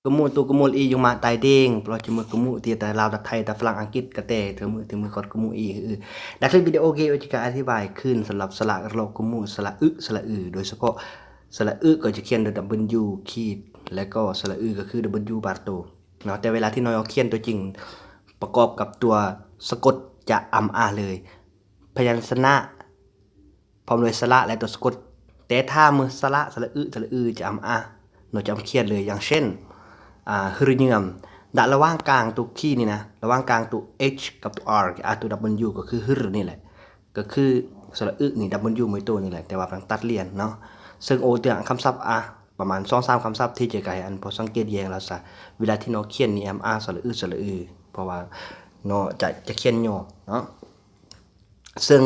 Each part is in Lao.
ກະມຸ ຕູ ກະມຸ ອີ ຍຸງມະ ຕາຍເດ້ງ ເພາະຈະເມືອກະມຸ ທີ່ແຕ່ລາວ ຕາໄທ ຕາຝຣັ່ງ ອັງກິດ ກະແຕ ເທີມື ເທີມື ຄອດ ກະມຸ ອີ ອື ແລະ ຄລິບວິດີໂອເກ ໂອຈິກະ ອະທິບາຍຄືນ ສຳລັບສະຫຼະ ລະ ກະມຸ ສະຫຼະ ອຶ ສະຫຼະ ອື ໂດຍສະເພາະ ສະຫຼະ ອຶ ກໍຈະຂຽນໂດຍ ດັບເບິນຢູ ຂີດ ແລະ ກໍ ສະຫຼະ ອື ກໍຄື ດັບເບິນຢູ ບາດໂຕເນາະ. ແຕ່ເວລາທີ່ນ້ອຍອອກຂຽນຕົວຈິງ ປະກອບກັບຕົວສະກົດ ຈະອຳອາເລີຍ ພະຍັນຊະນະ ພ້ອມດ້ວຍສະຫຼະ ແລະ ຕົວສະກົດ. ແຕ່ຖ້າເມື່ອສະຫຼະ ສະຫຼະ ອຶ ສະຫຼະ ອື ຈະອຳອາເນາະ ຈະອຳຂຽນເລີຍ. ຢ່າງເຊັ່ນ ອ່າ ຮຶຍືມ ດະ ລະຫວ່າງກາງຕົວຄີນີ້ນະ ລະຫວ່າງກາງຕົວ H ກັບຕົວ R ອາ ຕົວ W ກໍຄື ຮຶ ນີ້ແຫຼະ ກໍຄື ສະຫຼະ ອຶ ນີ້ W ໝົດໂຕນີ້ແຫຼະ ແຕ່ວ່າຕ້ອງຕັດລຽນເນາະ. ເຊິ່ງໂອເຕືອງຄຳສັບ ອາ ປະມານສອງສາມຄຳສັບທີ່ຈະກາຍ ອັນ ພໍສັງເກດແຍງແລ້ວຊະ ເວລາທີ່ນ້ອງຂຽນນີ້ ອຳອາ ສະຫຼະ ອຶ ສະຫຼະ ອື ເພາະວ່ານ້ອງຈະ ຈະຂຽນຫຍໍ້ເນາະ. ເຊິ່ງ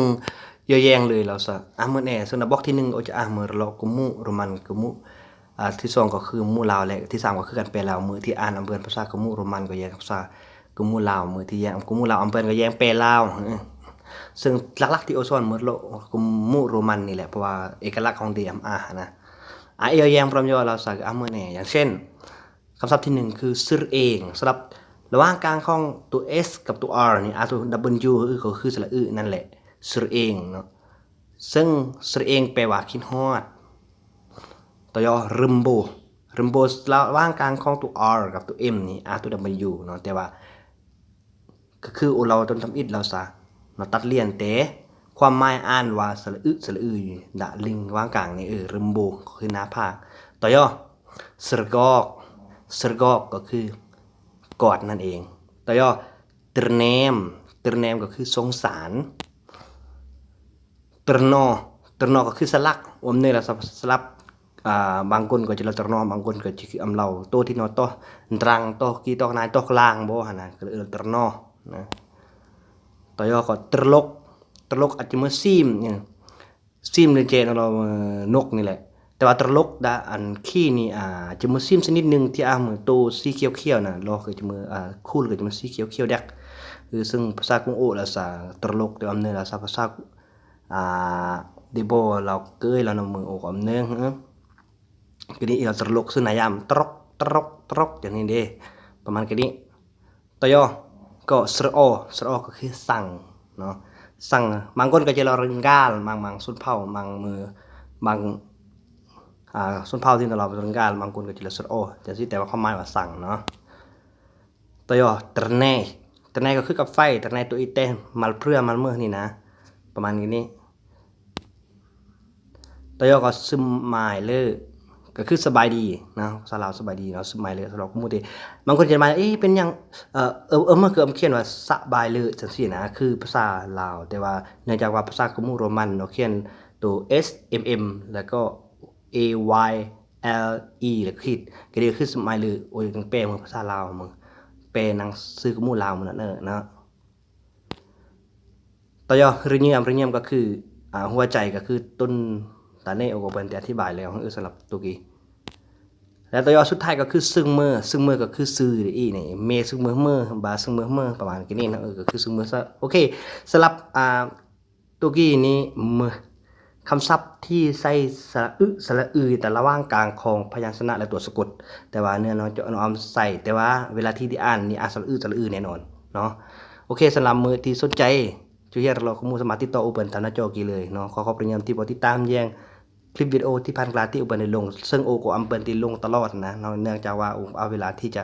ຢ້ອຍແຢງເລີຍແລ້ວຊະ ອາ ເມີແນ່. ເຊິ່ງນະ ບລັອກທີໜຶ່ງ ໂອຈະ ອາ ເມີ ລະ ກະມຸ ໂຣມັນ ກະມຸ ອາ ທີສອງກໍຄືໝູ່ລາວ ແລະ ທີສາມກໍຄືການແປລາວ. ມື້ທີ່ອ່ານອຳເພິ່ນພາສາກະມຸ ໂຣມັນ ກໍແຢງພາສາກະມຸລາວ ມື້ທີ່ແຢງກະມຸລາວ ອຳເພິ່ນກໍແຢງແປລາວ. ເຊິ່ງຫຼັກໆທີ່ໂອສອນເມີ ລະ ກະມຸ ໂຣມັນ ນີ້ແຫຼະ ເພາະວ່າເອກະລັກຂອງ D M R ຫັ້ນນະ ອາ ເອ ແຢງ ພຣອມ ຍໍ ລາວ ສາ ອາ ເມີແນ່. ຢ່າງເຊັ່ນ ຄຳສັບທີໜຶ່ງຄື ຊື່ເອງ ສຳລັບລະຫວ່າງກາງຂອງຕົວ S ກັບຕົວ R ນີ້ ອາ ຕົວ W ກໍຄືສະຫຼະ ອຶ ນັ້ນແຫຼະ ຊື່ເອງເນາະ. ເຊິ່ງຊື່ເອງແປວ່າຄິດຮອດ. ຕໍ່ ຍ ຣຶມໂບ ຣຶມໂບ ລະຫວ່າງກາງຂອງຕົວ R ກັບຕົວ M ນີ້ ອາ ຕົວ W ເນາະ ແຕ່ວ່າ ກໍຄືໂອລາວຕົ້ນທຳອິດລາວສາເນາະ ຕັດລຽນ ແຕ່ຄວາມໝາຍອ່ານວ່າ ສະຫຼະ ອຶ ສະຫຼະ ອື ດະ ລິງ ຫວ່າງກາງນີ້ ເອີ ຣຶມໂບ ກໍຄືໜ້າຜາກ. ຕໍ່ ຍ ສຣະກອກ ສຣະກອກ ກໍຄືກອດນັ້ນເອງ. ຕໍ່ ຍ ຕຣະແນມ ຕຣະແນມ ກໍຄືສົງສານ. ຕຣະນໍ ຕຣະນໍ ກໍຄືສະຫຼັກ ອຳເນີ ລະ ສະ ສະຫຼັບ ອ່າ ບາງຄົນກໍຈະລະຕຣະນໍ ບາງຄົນກໍຈະຄືອຳເລົາ ໂຕທີ່ນໍ ໂຕ ຕຣັງ ໂຕ ກີ ໂຕ ນາຍ ໂຕ ກລາງ ບໍ່ຫັ້ນນະ ກໍເອີ້ນຕຣະນໍນະ. ຕໍ່ ຢ ກໍຕຣະຫຼົກ ຕຣະຫຼົກ ອາດຈະເມີ ຊີມ ຊີມ ຫຼື ເຈນ ເອົາ ນົກນີ້ແຫຼະ. ແຕ່ວ່າຕຣະຫຼົກ ດະ ອັນ ຄີ ນີ້ ອາ ຈະເມີ ຊີມ ຊະນິດໜຶ່ງ ທີ່ ອາ ເມີ ໂຕ ສີຂຽວໆ ນະ ລໍ ກໍຈະເມີ ອາ ຄູນ ກໍຈະເມີ ສີຂຽວໆ ແດກ ຄື ເຊິ່ງພາສາກຸງໂອ ລະ ສາ ຕຣະຫຼົກ ແຕ່ອຳເນີ ລະ ສາ ພາສາ ອາ ເດໂບ ລາວເກີຍ ລາວນຳເມືອງໂອກອຳເນີ ກະນີ້ ອີ ລາວຕຣະຫຼົກ ຊື່ນາຍາມ ຕຣົກ ຕຣົກ ຕຣົກ ຢ່າງນີ້ເດ້ ປະມານກະນີ້. ຕໍ່ ຢ ກໍ ສຣອ ສຣອ ກໍຄືສັງເນາະ ສັງ ບາງຄົນກໍຈະລາວເຣິງການ ບາງ ບາງຊົນເຜົ່າ ບາງເມືອງ ບາງ ອາ ຊົນເຜົ່າທີ່ລາວເຣິງການ ບາງຄົນກໍຈະລາວ ສຣອ ຈັ່ງຊີ້ ແຕ່ວ່າຄວາມໝາຍວ່າສັງເນາະ. ຕໍ່ ຍ ຕຣະແນ ຕຣະແນ ກໍຄືກັບໄຟ ຕຣະແນ ໂຕ ອີ ແຕ ມາລເພືອ ມາລເມີ ນີ້ນະ ປະມານນີ້. ຕໍ່ ຢ ກໍ ຊຶມມາຍເລີ ກໍຄືສະບາຍດີເນາະ ພາສາລາວສະບາຍດີເນາະ ຊຶມມາຍເລີ ສຳລັບກະມຸເດ ບາງຄົນຈະມາ ເອ ເປັນຫຍັງ ເອີ ເອີ ເອີ ເມືອກະຂຽນວ່າສະບາຍເລີ ຈັ່ງຊີ້ນະ ຄືພາສາລາວ ແຕ່ວ່າເນື່ອງຈາກວ່າພາສາກະມຸໂຣມັນເນາະ ຂຽນໂຕ S M M ແລ້ວກໍ A Y L E ແລ້ວຂີດ ກະເລີຍຄືສະມາຍເລີ ໂອຍ ແປເມືອພາສາລາວ ເມືອແປໜັງສືກະມຸລາວມື້ນັ້ນເນາະ. ຕໍ່ ຍ ເຣຍືມ ເຣຍືມ ກໍຄື ອາ ຫົວໃຈ ກໍຄືຕົ້ນຕາເນ ໂອ ກໍເພິ່ນໄດ້ອະທິບາຍແລ້ວ ເອີ ສຳລັບໂຕກີ ແລະ ຕໍ່ ຍ ສຸດທ້າຍ ກໍຄືຊຶງເມີ ຊຶງເມີ ກໍຄືຊື່ອີນີ້ ເມຊຶງເມີ ເມີ ບາຊຶງເມີ ເມີ ປະມານນີ້ເນາະ ເອີ ກໍຄືຊຶງເມີ. ໂອເຄ ສຳລັບ ອາ ໂຕກີນີ້ ເມີ ຄຳສັບທີ່ໃຊ້ສະຫຼະອຶ ສະຫຼະອື ແຕ່ລະຫວ່າງກາງຂອງພະຍັນຊະນະ ແລະ ຕົວສະກົດ ແຕ່ວ່າເນື້ອນ້ອຍຈະອ່ອນໆໃສ່ ແຕ່ວ່າເວລາທີ່ໄດ້ອ່ານນີ້ ອາ ສະຫຼະອຶ ສະຫຼະອື ແນ່ນອນເນາະ. ໂອເຄ ສຳລັບມື້ທີ່ສົນໃຈຈະຮຽນລາວກະມຸ ສາມາດຕິດຕໍ່ໂອເພິ່ນຕາມໜ້າຈໍກີເລີຍເນາະ. ຂໍຂອບພະຄຸນທີ່ບໍ່ຕິດຕາມແຍງຄລິບວິດີໂອທີ່ຜ່ານມາທີ່ໂອເພິ່ນໄດ້ລົງ ເຊິ່ງໂອກໍອຳເພິ່ນໄດ້ລົງຕະຫຼອດນະເນາະ ເນື່ອງຈາກວ່າໂອເອົາເວລາທີ່ຈະ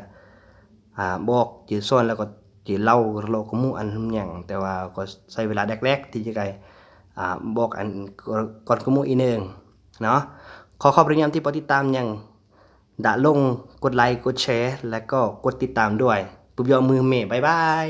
ອາ ບອກ ຈະສອນ ແລ້ວກໍຈະເລົ່າລາວກະມຸອັນຫຍັງ ແຕ່ວ່າກໍໃຊ້ເວລາແດກໆ ທີ່ຈະໄດ້ ອາ ບອກອັນກ່ອນກະມຸອີກໜຶ່ງເນາະ. ຂໍຂອບພະຄຸນທີ່ບໍ່ຕິດຕາມຫຍັງ ດະລົງກົດໄລ ກົດແຊ ແລະ ກໍກົດຕິດຕາມດ້ວຍ. ປຸບຢໍມືເມ ບາຍບາຍ.